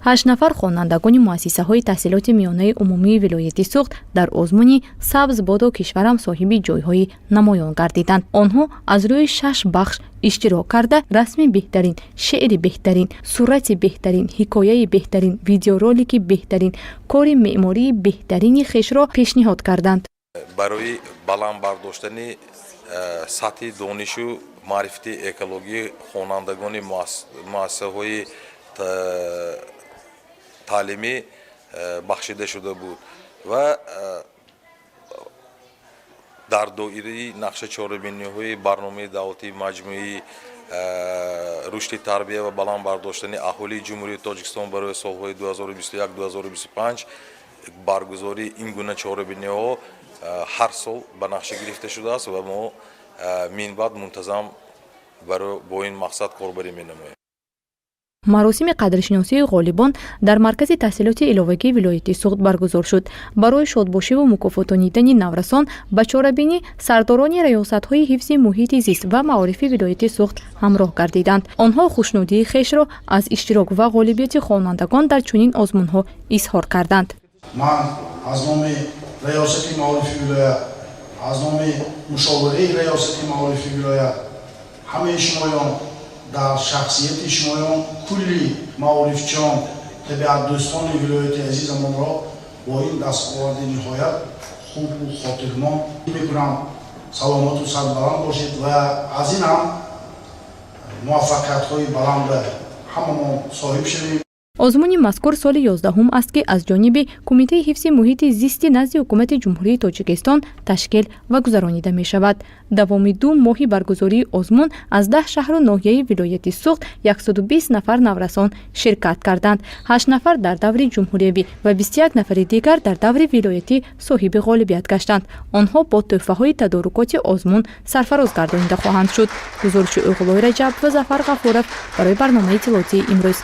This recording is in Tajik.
Ҳашт нафар хонандагони муассисаҳои таҳсилоти миёнаи умумии вилояти Суғд дар озмуни «Сабз бодо кишварам» соҳиби ҷойҳои намоён гардиданд. Онҳо аз рӯи шаш бахш иштирок карда, расми беҳтарин, шеъри беҳтарин, сурати беҳтарин, ҳикояи беҳтарин, видеоролики беҳтарин, кори меъмории беҳтарини хешро пешниҳод карданд. Барои баланд бардоштани сатҳи донишу маърифати экологии хонандагони муассисаҳои таълимӣ бахшида шуда буд ва дар доираи нақша чорабиниҳои барномаи давлатии маҷмӯии рушди тарбия ва баланд бардоштани аҳолии Ҷумҳурии Тоҷикистон барои солҳои 2021-2025 баргузории ин гуна чорабиниҳо ҳар сол ба нақша гирифта шудааст ва мо минбаъд мунтазам бо ин мақсад корбарӣ менамоем. Маросими қадршиносии ғолибон дар маркази таҳсилоти иловагии вилояти Суғд баргузор шуд. Барои шодбошиву мукофотонидани наврасон ба чорабинӣ сардорони раёсатҳои ҳифзи муҳити зист ва маорифи вилояти Суғд ҳамроҳ гардиданд. Онҳо хушнудии хешро аз иштирок ва ғолибияти хонандагон дар чунин озмунҳо изҳор карданд. Ман аз номи раёсати маорифи вилоят, аз номи мушовираи раёсати маорифи вилоят ҳамаи шумоён, дар шахсияти шумоён кулли маорифчиён, табиатдӯстони вилояти азизамонро бо ин дастоварди ниҳоят хубу хотирмон мекунам. Саломату сарбаланд бошед ва аз ин ҳам муваффақиятҳои баланда ҳамамон соҳиб шавем. Озмуни мазкур соли 11-ум аст, ки аз ҷониби Кумитаи ҳифзи муҳити зисти назди Ҳукумати Ҷумҳурии Тоҷикистон ташкил ва гузаронида мешавад. Давоми 2 моҳи баргузории озмун аз 10 шаҳру ноҳияи вилояти Суғд 120 нафар наврасон ширкат карданд. Ҳашт нафар дар даври ҷумҳуриявӣ ва 21 нафари дигар дар даври вилоятӣ соҳиби ғолибият гаштанд. Онҳо бо тӯҳфаҳои тадорукоти озмун сарфароз гардонида хоҳанд шуд. Гузориши Уғлои Раҷаб ва Зафар Ғафуров барои барномаи иттилоотии «Имрӯз».